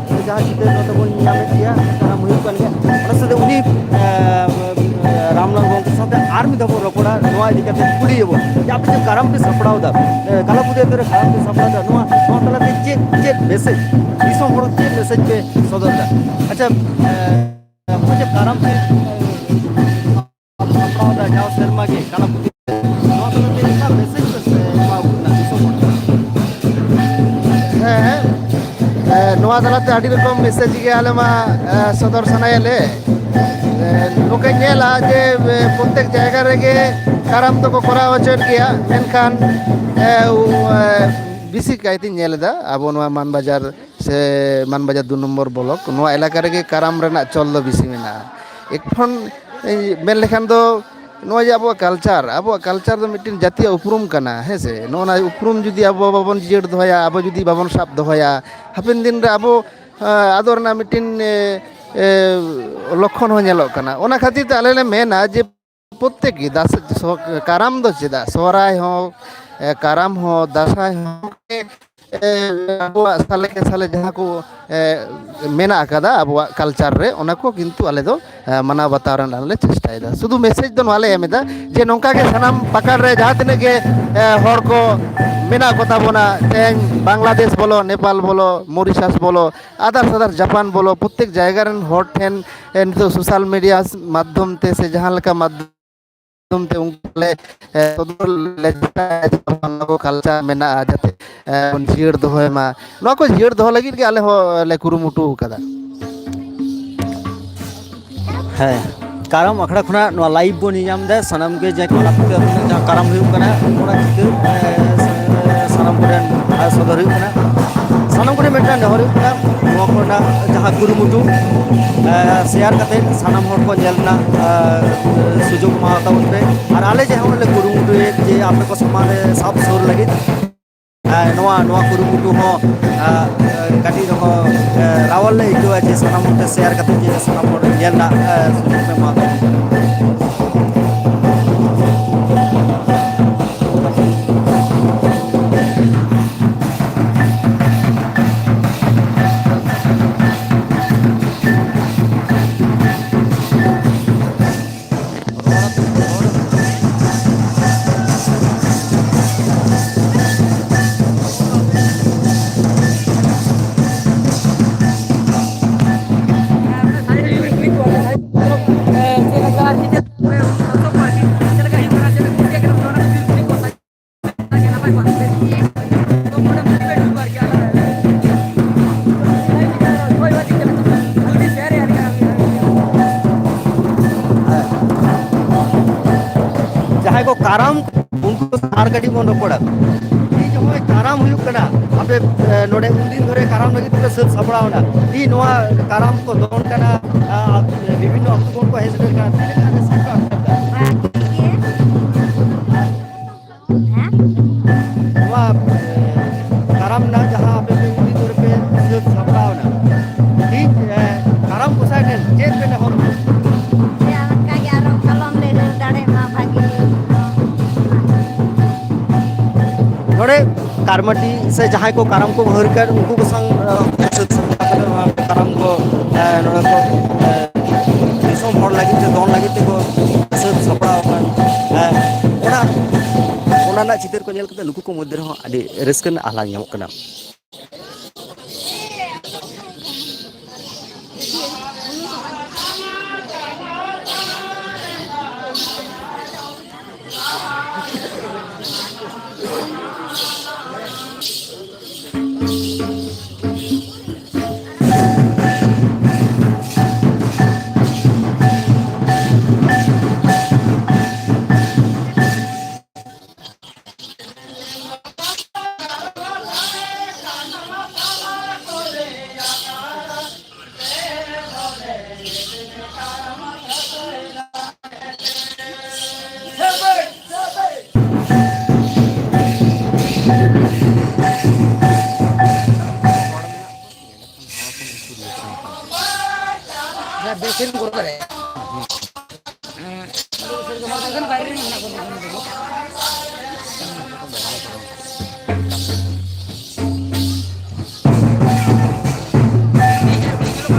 ᱡᱟᱦᱟᱸ ᱪᱤᱛᱟᱹᱨ ᱱᱚᱛᱮ ᱵᱚᱱ ᱧᱟᱢᱮᱫ ᱜᱮᱭᱟ, ᱠᱟᱨᱟᱢ ᱦᱩᱭᱩᱜ ᱠᱟᱱ ᱜᱮᱭᱟ, ᱚᱱᱟ ᱥᱟᱶᱛᱮ ᱩᱱᱤ, ᱮ, ᱮ, ᱨᱟᱢᱞᱟᱞ ᱜᱚᱢᱠᱮ ᱥᱟᱶᱛᱮ ᱟᱨ ᱢᱤᱫ ᱫᱷᱟᱣ ᱵᱚᱱ ᱨᱚᱯᱚᱲᱟ, ᱱᱚᱣᱟ ᱤᱫᱤ ᱠᱟᱛᱮ ᱠᱩᱞᱤᱭᱮᱵᱚᱱ ᱡᱮ ᱟᱯᱮ ᱡᱮ ᱠᱟᱨᱟᱢ ᱯᱮ ᱥᱟᱯᱲᱟᱣ ᱮᱫᱟ, ᱮ, ᱠᱟᱞᱟ ᱯᱩᱡᱟᱹ ᱟᱹᱛᱩ ᱨᱮ ᱠᱟᱨᱟᱢ ᱯᱮ ᱥᱟᱯᱲᱟᱣ ᱮᱫᱟ, ᱱᱚᱣᱟ, ᱱᱚᱣᱟ ᱛᱟᱞᱟᱛᱮ ᱪᱮᱫ, ᱪᱮᱫ ᱢᱮᱥᱮᱡᱽ, ᱫᱤᱥᱚᱢ ᱦᱚᱲ ᱪᱮᱫ ᱢᱮᱥᱮᱡᱽ ᱯᱮ ᱥᱚᱫᱚᱨ ᱮᱫᱟ? ᱟᱪᱪᱷᱟ, ᱮ, ᱱᱚᱜᱼᱚᱭ ᱡᱮ ᱠᱟᱨᱟᱢ ᱯᱮ, ᱮ, ᱥᱟᱯᱲᱟᱣ ᱮᱫᱟ ᱡᱟᱣ ᱥᱮᱨᱢᱟ ᱜᱮ ᱠᱟᱞᱟ ᱯᱩᱡᱟᱹ, ᱱᱚᱣᱟ ᱛᱟᱞᱟᱛᱮ ᱚᱠᱟ ᱢᱮᱥᱮᱡᱽ ᱯᱮ ᱮᱢᱟ ᱠᱚ ᱠᱟᱱᱟ ᱫᱤᱥᱚᱢ ᱦᱚᱲ ᱠᱚ? ᱦᱮᱸ, ᱮ, ᱱᱚᱣᱟ ᱛᱟᱞᱟᱛᱮ ᱟᱹᱰᱤ ᱨᱚᱠᱚᱢ ᱢᱮᱥᱮᱡᱽ ᱜᱮ ᱟᱞᱮ ᱢᱟ, ᱮ, ᱥᱚᱫᱚᱨ ᱥᱟᱱᱟᱭᱮᱫ ᱞᱮ᱾ ᱮ, ᱱᱚᱝᱠᱟᱧ ᱧᱮᱞᱟ ᱡᱮ, ᱮ, ᱯᱨᱚᱛᱮᱠ ᱡᱟᱭᱜᱟ ᱨᱮᱜᱮ ᱠᱟᱨᱟᱢ ᱫᱚᱠᱚ ᱠᱚᱨᱟᱣ ᱦᱚᱪᱚᱭᱮᱫ ᱜᱮᱭᱟ, ᱢᱮᱱᱠᱷᱟᱱ, ᱮ, ᱩ-, ᱮ, ᱵᱮᱥᱤ ᱠᱟᱭᱛᱮᱧ ᱧᱮᱞ ᱮᱫᱟ ᱟᱵᱚ ᱱᱚᱣᱟ ᱢᱟᱱᱵᱟᱡᱟᱨ ᱥᱮ ᱢᱟᱱᱵᱟᱡᱟᱨ ᱫᱩ ᱱᱚᱢᱵᱚᱨ ᱵᱞᱚᱠ, ᱱᱚᱣᱟ ᱮᱞᱟᱠᱟ ᱨᱮᱜᱮ ᱠᱟᱨᱟᱢ ᱨᱮᱱᱟᱜ ᱪᱚᱞ ᱫᱚ ᱵᱮᱥᱤ ᱢᱮᱱᱟᱜᱼᱟ᱾ ᱮᱠᱷᱚᱱ, ᱮ, ᱢᱮᱱ ᱞᱮᱠᱷᱟᱱ ᱫᱚ ᱱᱚᱜᱼᱚᱭ ᱡᱮ ᱟᱵᱚᱣᱟᱜ ᱠᱟᱞᱪᱟᱨ, ᱟᱵᱚᱣᱟᱜ ᱠᱟᱞᱪᱟᱨ ᱫᱚ ᱢᱤᱫᱴᱮᱱ ᱡᱟᱹᱛᱤᱭᱟᱜ ᱩᱯᱨᱩᱢ ᱠᱟᱱᱟ, ᱦᱮᱸ ᱥᱮ? ᱱᱚᱜᱼᱚ ᱱᱚᱣᱟ ᱩᱯᱨᱩᱢ ᱡᱩᱫᱤ ᱟᱵᱚ ᱵᱟᱵᱚᱱ ᱡᱤᱭᱟᱹᱲ ᱫᱚᱦᱚᱭᱟ, ᱟᱵᱚ ᱡᱩᱫᱤ ᱵᱟᱵᱚᱱ ᱥᱟᱵ ᱫᱚᱦᱚᱭᱟ, ᱦᱟᱯᱮᱱ ᱫᱤᱱ ᱨᱮ ᱟᱵᱚ, ᱟᱸ, ᱟᱫᱚᱜ ᱨᱮᱱᱟᱜ ᱢᱤᱫᱴᱮᱱ, ᱮ, ᱮ, ᱞᱚᱠᱠᱷᱚᱱ ᱦᱚᱸ ᱧᱮᱞᱚᱜ ᱠᱟᱱᱟ᱾ ᱚᱱᱟ ᱠᱷᱟᱹᱛᱤᱨ ᱛᱮ ᱟᱞᱮ ᱞᱮ ᱢᱮᱱᱟ ᱡᱮ ᱯᱨᱚᱛᱛᱮᱠ ᱜᱮ ᱫᱟᱥ-, ᱥᱚ-, ᱠᱟᱨᱟᱢ ᱫᱚ ᱪᱮᱫᱟᱜ, ᱥᱚᱦᱨᱟᱭ ᱦᱚᱸ, ᱮ, ᱠᱟᱨᱟᱢ ᱦᱚᱸ, ᱫᱟᱸᱥᱟᱭ ᱦᱚᱸ, ᱮ, ᱟᱵᱚᱣᱟᱜ ᱥᱟᱞᱮ ᱠᱮ ᱥᱟᱞᱮ ᱡᱟᱦᱟᱸ ᱠᱚ, ᱮ, ᱢᱮᱱᱟᱜ ᱟᱠᱟᱫᱟ ᱟᱵᱚᱣᱟᱜ ᱠᱟᱞᱪᱟᱨ ᱨᱮ, ᱚᱱᱟ ᱠᱚ ᱠᱤᱱᱛᱩ ᱟᱞᱮ ᱫᱚ, ᱮ, ᱢᱟᱱᱟᱣ ᱵᱟᱛᱟᱣ ᱨᱮᱱᱟᱜ ᱞᱮ ᱪᱮᱥᱴᱟᱭᱮᱫᱟ᱾ ᱥᱩᱫᱷᱩ ᱢᱮᱥᱮᱡᱽ ᱫᱚ ᱱᱚᱣᱟ ᱞᱮ ᱮᱢ ᱮᱫᱟ ᱡᱮ ᱱᱚᱝᱠᱟ ᱜᱮ ᱥᱟᱱᱟᱢ ᱯᱟᱠᱟᱲ ᱨᱮ ᱡᱟᱦᱟᱸ ᱛᱤᱱᱟᱹᱜ ᱜᱮ, ᱮ, ᱦᱚᱲ ᱠᱚ ᱢᱮᱱᱟᱜ ᱠᱚ ᱛᱟᱵᱚᱱᱟ, ᱛᱮᱦᱮᱧ ᱵᱟᱝᱞᱟᱫᱮᱥ ᱵᱚᱞᱚ, ᱱᱮᱯᱟᱞ ᱵᱚᱞᱚ, ᱢᱚᱨᱤᱥᱟᱥ ᱵᱚᱞᱚ, ᱟᱫᱟᱨᱥ ᱟᱫᱟᱨᱥ ᱡᱟᱯᱟᱱ ᱵᱚᱞᱚ, ᱯᱨᱚᱛᱛᱮᱠ ᱡᱟᱭᱜᱟ ᱨᱮᱱ ᱦᱚᱲ ᱴᱷᱮᱱ, ᱮ, ᱱᱤᱛᱚᱜ ᱥᱳᱥᱟᱞ ᱢᱤᱰᱤᱭᱟ ᱢᱟᱫᱽᱫᱷᱚᱢ ᱛᱮ ᱥᱮ ᱡᱟᱦᱟᱸ ᱞᱮᱠᱟ ᱢᱟᱫᱽᱫᱷᱚᱢ ᱛᱮ ᱩᱱᱠᱩ ᱞᱮ, ᱮ, ᱥᱚᱫᱚᱨ ᱞᱮ ᱪᱮᱥᱴᱟᱭᱟ ᱡᱮ ᱵᱟᱝ, ᱱᱚᱣᱟ ᱠᱚ ᱠᱟᱞᱪᱟᱨ ᱢᱮᱱᱟᱜᱼᱟ, ᱡᱟᱛᱮ, ᱮ, ᱵᱚᱱ ᱡᱤᱭᱟᱹᱲ ᱫᱚᱦᱚᱭ ᱢᱟ᱾ ᱱᱚᱣᱟ ᱠᱚ ᱡᱤᱭᱟᱹᱲ ᱫᱚᱦᱚ ᱞᱟᱹᱜᱤᱫ ᱜᱮ ᱟᱞᱮ ᱦᱚᱸ ᱞᱮ ᱠᱩᱨᱩᱢᱩᱴᱩ ᱟᱠᱟᱫᱟ᱾ ᱦᱮᱸ, ᱠᱟᱨᱟᱢ ᱟᱠᱷᱲᱟ ᱠᱷᱚᱱᱟᱜ ᱱᱚᱣᱟ ᱞᱟᱭᱤᱵᱷ ᱵᱚᱱ ᱧᱮᱧᱟᱢ ᱮᱫᱟ᱾ ᱥᱟᱱᱟᱢ ᱜᱮ ᱡᱟᱦᱟᱸ ᱠᱟᱨᱟᱢ ᱠᱚ ᱡᱟᱦᱟᱸ ᱠᱟᱨᱟᱢ ᱦᱩᱭᱩᱜ ᱠᱟᱱᱟ, ᱚᱱᱟ ᱪᱤᱛᱟᱹᱨ, ᱮ, ᱥᱟᱱᱟᱢ ᱠᱚᱴᱷᱮᱱ ᱥᱚᱫᱚᱨ ᱦᱩᱭᱩᱜ ᱠᱟᱱᱟ᱾ ᱥᱟᱱᱟᱢ ᱠᱚᱴᱷᱮᱱ ᱢᱤᱫᱴᱟᱝ ᱱᱮᱦᱚᱨ ᱦᱩᱭᱩᱜ ᱠᱟᱱᱟ, ᱱᱚᱣᱟ ᱠᱚᱨᱮᱱᱟᱜ ᱡᱟᱦᱟᱸ ᱠᱩᱨᱩᱢᱩᱴᱩ, ᱮ, ᱥᱮᱭᱟᱨ ᱠᱟᱛᱮ ᱥᱟᱱᱟᱢ ᱦᱚᱲ ᱠᱚ ᱧᱮᱞ ᱨᱮᱱᱟᱜ, ᱮ, ᱥᱩᱡᱳᱜᱽ ᱮᱢᱟ ᱛᱟᱵᱚᱱ ᱯᱮ᱾ ᱟᱨ ᱟᱞᱮ ᱡᱟᱦᱟᱸ ᱞᱮ ᱠᱩᱨᱩᱢᱩᱴᱩᱭᱮᱫ ᱡᱮ ᱟᱯᱮ ᱠᱚ ᱥᱟᱢᱟᱝ ᱨᱮ ᱥᱟᱵ ᱥᱩᱨ ᱞᱟᱹᱜᱤᱫ, ᱮ, ᱱᱚᱣᱟ, ᱱᱚᱣᱟ ᱠᱩᱨᱩᱢᱩᱴᱩ ᱦᱚᱸ, ᱮ, ᱠᱟᱹᱴᱤᱡ ᱨᱮᱦᱚᱸ, ᱮ, ᱨᱟᱣᱟᱞ ᱞᱮ ᱟᱹᱭᱠᱟᱹᱣᱟ ᱡᱮ ᱥᱟᱱᱟᱢ ᱦᱚᱲ ᱛᱮ ᱥᱮᱭᱟᱨ ᱠᱟᱛᱮ ᱡᱮ ᱥᱟᱱᱟᱢ ᱦᱚᱲ ᱧᱮᱞ ᱨᱮᱱᱟᱜ, ᱮ, ᱥᱩᱡᱳᱜᱽ ᱯᱮ ᱮᱢᱟ ᱠᱚᱣᱟ᱾ ᱡᱟᱦᱟᱸᱭ ᱠᱚ ᱠᱟᱨᱟᱢ, ᱩᱱᱠᱩ ᱟᱨ ᱠᱟᱹᱴᱤᱡ ᱵᱚᱱ ᱨᱚᱯᱚᱲᱟ᱾ ᱤᱧ ᱡᱚᱠᱷᱚᱱ ᱠᱟᱨᱟᱢ ᱦᱩᱭᱩᱜ ᱠᱟᱱᱟ, ᱟᱯᱮ, ᱮ, ᱱᱚᱰᱮ ᱩᱱᱫᱤᱱ ᱫᱷᱚᱨᱮ ᱠᱟᱨᱟᱢ ᱞᱟᱹᱜᱤᱫ ᱯᱮ ᱥᱟᱹᱛ ᱥᱟᱯᱲᱟᱣ ᱮᱱᱟ, ᱤᱧ ᱱᱚᱣᱟ ᱠᱟᱨᱟᱢ ᱠᱚ ᱫᱚᱱ ᱠᱟᱱᱟ, ᱟ, ᱵᱤᱵᱷᱤᱱᱱᱚ ᱟᱹᱛᱩ ᱠᱷᱚᱱ ᱠᱚ ᱦᱮᱡ ᱥᱮᱴᱮᱨ ᱠᱟᱱᱟ, ᱛᱤᱱᱟᱹᱜ ᱜᱟᱱ ᱨᱟᱹᱥᱠᱟᱹ ᱯᱮ ᱟᱴᱠᱟᱨ ᱮᱫᱟ? ᱠᱟᱨᱢᱟᱴᱤ ᱥᱮ ᱡᱟᱦᱟᱸᱭ ᱠᱚ ᱠᱟᱨᱟᱢ ᱠᱚ ᱦᱟᱹᱨ ᱠᱟᱱ, ᱩᱱᱠᱩ ᱠᱚ ᱥᱟᱶ, ᱮ, ᱥᱟᱹᱛ ᱥᱟᱯᱲᱟᱣ ᱠᱟᱛᱮ ᱱᱚᱣᱟ ᱠᱟᱨᱟᱢ ᱠᱚ, ᱮ, ᱱᱚᱰᱮ ᱠᱚ, ᱮ, ᱫᱤᱥᱚᱢ ᱦᱚᱲ ᱞᱟᱹᱜᱤᱫ ᱛᱮ, ᱫᱚᱱ ᱞᱟᱹᱜᱤᱫ ᱛᱮᱠᱚ ᱥᱟᱹᱛ ᱥᱟᱯᱲᱟᱣ ᱟᱠᱟᱱ, ᱮ, ᱚᱱᱟ, ᱚᱱᱟ ᱨᱮᱱᱟᱜ ᱪᱤᱛᱟᱹᱨ ᱠᱚ ᱧᱮᱞ ᱠᱟᱛᱮ ᱱᱩᱠᱩ ᱠᱚ ᱢᱚᱫᱽᱫᱷᱮ ᱨᱮᱦᱚᱸ ᱟᱹᱰᱤ ᱨᱟᱹᱥᱠᱟᱹ ᱨᱮᱱᱟᱜ ᱟᱦᱞᱟᱫ ᱧᱟᱢᱚᱜ ᱠᱟᱱᱟ᱾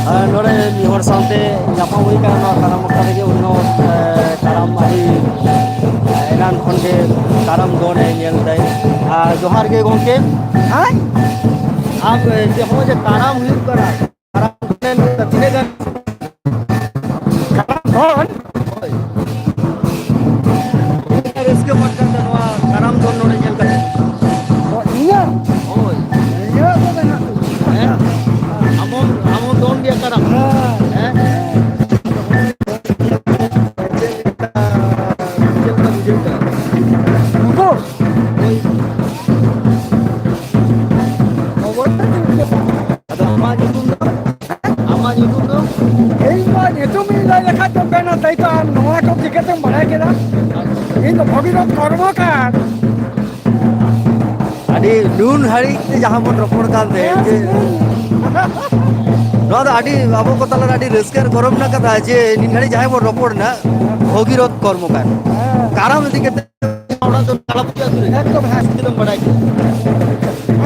ᱟᱨ ᱱᱚᱰᱮ ᱢᱤᱫ ᱦᱚᱲ ᱥᱟᱶᱛᱮ ᱧᱟᱯᱟᱢ ᱦᱩᱭ ᱠᱟᱱᱟ, ᱱᱚᱣᱟ ᱠᱟᱨᱟᱢ ᱟᱠᱷᱲᱟ ᱨᱮᱜᱮ᱾ ᱩᱱᱤ ᱦᱚᱸ, ᱮ, ᱠᱟᱨᱟᱢ ᱟᱹᱰᱤ, ᱮ, ᱮᱱᱟᱱ ᱠᱷᱚᱱ ᱜᱮ ᱠᱟᱨᱟᱢ ᱫᱚᱱᱮ ᱧᱮᱞ ᱫᱟᱭ᱾ ᱟᱨ ᱡᱚᱦᱟᱨ ᱜᱮ ᱜᱚᱢᱠᱮ᱾ ᱦᱮᱸ? ᱟᱢ, ᱮ, ᱡᱮ ᱦᱚᱸᱜᱼᱚᱭ ᱡᱮ ᱠᱟᱨᱟᱢ ᱦᱩᱭᱩᱜ ᱠᱟᱱᱟ, ᱠᱟᱨᱟᱢ ᱛᱤᱱᱟᱹᱜ ᱜᱟᱱ? ᱠᱟᱨᱟᱢ ᱫᱚᱱ? ᱦᱳᱭ᱾ ᱨᱟᱹᱥᱠᱟᱹ ᱯᱟᱴᱠᱟ ᱛᱮ ᱱᱚᱣᱟ ᱠᱟᱨᱟᱢ ᱫᱚᱱ ᱱᱚᱰᱮ ᱧᱮᱞ ᱠᱟᱛᱮ᱾ ᱚ, ᱤᱧᱟᱹᱜ? ᱦᱳᱭ᱾ ᱤᱧᱟᱹᱜ ᱫᱚ ᱢᱮᱱᱟᱜ ᱛᱤᱧᱟ᱾ ᱦᱮᱸ? ᱟᱢ ᱦᱚᱸᱢ, ᱟᱢ ᱦᱚᱸᱢ ᱫᱚᱱ ᱜᱮᱭᱟ ᱠᱟᱨᱟᱢ? ᱦᱮᱸ᱾ ᱦᱮᱸ? ᱪᱮᱫ ᱞᱮᱠᱟ, ᱪᱮᱫ ᱞᱮᱠᱟ ᱵᱩᱡᱷᱟᱹᱣ ᱠᱟᱱᱟ? ᱱᱩᱠᱩ? ᱦᱳᱭ᱾ ᱚᱵᱚᱥᱥᱳᱭ ᱪᱮᱫ ᱞᱮᱠᱟ? ᱟᱫᱚ ᱟᱢᱟᱜ ᱧᱩᱛᱩᱢ ᱫᱚ? ᱟᱢᱟᱜ ᱧᱩᱛᱩᱢ ᱫᱚ? ᱤᱧ ᱢᱟ ᱧᱩᱛᱩᱢ ᱤᱧ ᱞᱟᱹᱭ ᱞᱮᱠᱷᱟᱡ ᱫᱚ ᱵᱮᱱᱟ, ᱛᱟᱭ ᱛᱚ ᱟᱢ ᱱᱚᱣᱟ ᱠᱚ ᱪᱤᱠᱟᱹᱛᱮᱢ ᱵᱟᱲᱟᱭ ᱠᱮᱫᱟ? ᱤᱧ ᱫᱚ ᱵᱷᱚᱜᱤᱨᱚᱛᱷ ᱠᱚᱨᱢᱚᱠᱟᱨ᱾ ᱟᱹᱰᱤ ᱱᱩᱱ ᱦᱟᱹᱲᱤᱡ ᱛᱮ ᱡᱟᱦᱟᱸ ᱵᱚᱱ ᱨᱚᱯᱚᱲ ᱠᱟᱱ ᱛᱟᱦᱮᱸᱫ, ᱡᱮ ᱱᱚᱣᱟ ᱫᱚ ᱟᱹᱰᱤ ᱟᱵᱚ ᱠᱚ ᱛᱟᱞᱟᱨᱮ ᱟᱹᱰᱤ ᱨᱟᱹᱥᱠᱟᱹ ᱟᱨ ᱜᱚᱨᱚᱵᱽ ᱨᱮᱱᱟᱜ ᱠᱟᱛᱷᱟ ᱡᱮ ᱱᱤᱱ ᱜᱷᱟᱹᱲᱤᱡ ᱡᱟᱦᱟᱸᱭ ᱵᱚᱱ ᱨᱚᱯᱚᱲ ᱮᱱᱟ, ᱵᱷᱚᱜᱤᱨᱚᱛᱷ ᱠᱚᱨᱢᱚᱠᱟᱨ᱾ ᱦᱮᱸ᱾ ᱠᱟᱨᱟᱢ ᱤᱫᱤ ᱠᱟᱛᱮ ᱚᱲᱟᱜ ᱫᱚ ᱛᱟᱞᱟ ᱯᱩᱡᱟᱹ ᱟᱹᱛᱩ ᱨᱮ᱾ ᱮᱠᱫᱚᱢ, ᱦᱮᱸ᱾ ᱪᱤᱠᱟᱹ ᱛᱮᱢ ᱵᱟᱲᱟᱭ ᱠᱮᱫᱟ?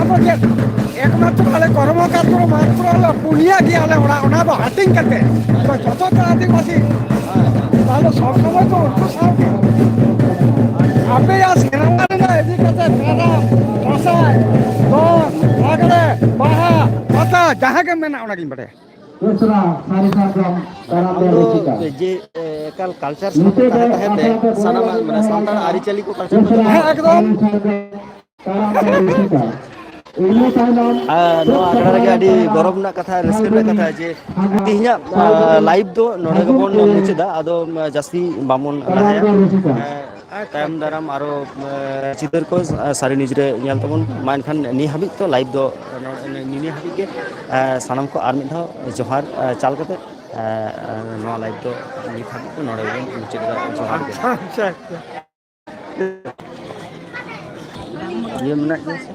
ᱟᱵᱚ ᱪᱮᱫ ᱮᱠᱢᱟᱛᱨᱚ ᱟᱞᱮ ᱠᱚᱨᱢᱚᱠᱟᱨ ᱫᱚ ᱢᱟᱛᱨᱚ ᱟᱞᱮ ᱯᱩᱱᱭᱟ ᱜᱮ ᱟᱞᱮ ᱚᱲᱟᱜ, ᱚᱱᱟ ᱫᱚ ᱦᱟᱹᱴᱤᱧ ᱠᱟᱛᱮ᱾ ᱟᱫᱚ ᱡᱚᱛᱚ ᱫᱚ ᱟᱹᱫᱤᱵᱟᱹᱥᱤ᱾ ᱛᱟᱦᱞᱮ ᱥᱚᱵ ᱥᱚᱢᱚᱭ ᱫᱚ ᱩᱱᱠᱩ ᱥᱟᱶ ᱜᱮ᱾ ᱟᱯᱮᱭᱟᱜ ᱥᱮᱨᱣᱟ ᱨᱮᱱᱟᱜ ᱤᱫᱤ ᱠᱟᱛᱮ ᱠᱟᱨᱟᱢ, ᱫᱟᱸᱥᱟᱭ, ᱫᱚᱝ, ᱞᱟᱜᱽᱲᱮ, ᱵᱟᱦᱟ, ᱯᱟᱛᱟ, ᱡᱟᱦᱟᱸ ᱜᱮ ᱢᱮᱱᱟᱜ, ᱚᱱᱟᱜᱤᱧ ᱵᱟᱲᱟᱭᱟ᱾ ᱩᱥᱨᱟ ᱥᱟᱹᱨᱤ ᱥᱟᱨᱡᱚᱢ ᱠᱟᱨᱟᱢ ᱟᱢ ᱫᱚ ᱫᱚ ᱨᱩᱥᱤᱠᱟ᱾ ᱡᱮ, ᱮ, ᱮᱠᱟᱞ culture ᱥᱟᱶ ᱱᱤᱛᱚᱜ ᱫᱚ ᱛᱟᱦᱮᱸ ᱛᱟᱦᱮᱸ ᱟᱯᱮ ᱛᱮ ᱫᱚ ᱵᱚᱞᱮ ᱥᱟᱱᱟᱢᱟᱜ, ᱵᱟᱵᱤᱱ ᱢᱟᱱᱮ, ᱦᱟᱢᱟᱞ ᱥᱟᱱᱛᱟᱲ ᱠᱟᱱᱟ᱾ ᱟᱹᱨᱤᱪᱟᱹᱞᱤ ᱠᱚ culture ᱠᱚᱫᱚ ᱩᱥᱨᱟ ᱦᱮᱸ, ᱮᱠᱫᱚᱢ᱾ ᱥᱟᱹᱨᱤ ᱥᱟᱨᱡᱚᱢ ᱠᱟᱨᱟᱢ ᱫᱚ ᱨᱩᱥᱤᱠᱟ᱾ ᱤᱱᱟᱹ ᱛᱟᱭᱱᱚᱢ ᱟᱨ ᱱᱚᱣᱟ ᱟᱠᱷᱲᱟ ᱨᱮᱜᱮ ᱟᱹᱰᱤ ᱜᱚᱨᱚᱵᱽ ᱨᱮᱱᱟᱜ ᱠᱟᱛᱷᱟ, ᱨᱟᱹᱥᱠᱟᱹ ᱨᱮᱱᱟᱜ ᱠᱟᱛᱷᱟ ᱡᱮ ᱛᱮᱦᱮᱧᱟᱜ, ᱟ, live ᱫᱚ ᱱᱚᱰᱮ ᱜᱮᱵᱚᱱ ᱢᱩᱪᱟᱹᱫᱟ᱾ ᱟᱫᱚ, ᱟ, ᱡᱟᱹᱥᱛᱤ ᱵᱟᱵᱚᱱ ᱞᱟᱦᱟᱭᱟ᱾ ᱮ, ᱟᱨ ᱛᱟᱭᱚᱢ ᱫᱟᱨᱟᱢ ᱟᱨᱚ, ᱮ, ᱪᱤᱛᱟᱹᱨ ᱠᱚ, ᱟ, ᱥᱟᱹᱨᱤ news ᱨᱮ ᱧᱮᱞ ᱛᱟᱵᱚᱱ ᱢᱟ᱾ ᱮᱱᱠᱷᱟᱱ ᱱᱤᱭᱟᱹ ᱦᱟᱹᱵᱤᱡ ᱛᱚ live ᱫᱚ ᱱᱚᱰᱮ, ᱱᱤᱭᱟᱹ ᱦᱟᱹᱵᱤᱡ ᱜᱮ, ᱮ, ᱥᱟᱱᱟᱢ ᱠᱚ ᱟᱨ ᱢᱤᱫ ᱫᱷᱟᱣ ᱡᱚᱦᱟᱨ, ᱮ, ᱪᱟᱞ ᱠᱟᱛᱮ, ᱮ, ᱱᱚᱣᱟ live ᱫᱚ ᱱᱤᱛ ᱦᱟᱹᱵᱤᱡ ᱫᱚ ᱱᱚᱰᱮ ᱜᱮᱵᱚᱱ ᱢᱩᱪᱟᱹᱫ ᱮᱫᱟ᱾ ᱡᱚᱦᱟᱨ ᱜᱮ᱾ ᱟᱪᱪᱷᱟ, ᱟᱪᱪᱷᱟ, ᱟᱪᱪᱷᱟ᱾ ᱤᱭᱟᱹ ᱢᱮᱱᱟᱜ ᱜᱮᱭᱟ ᱥᱮ?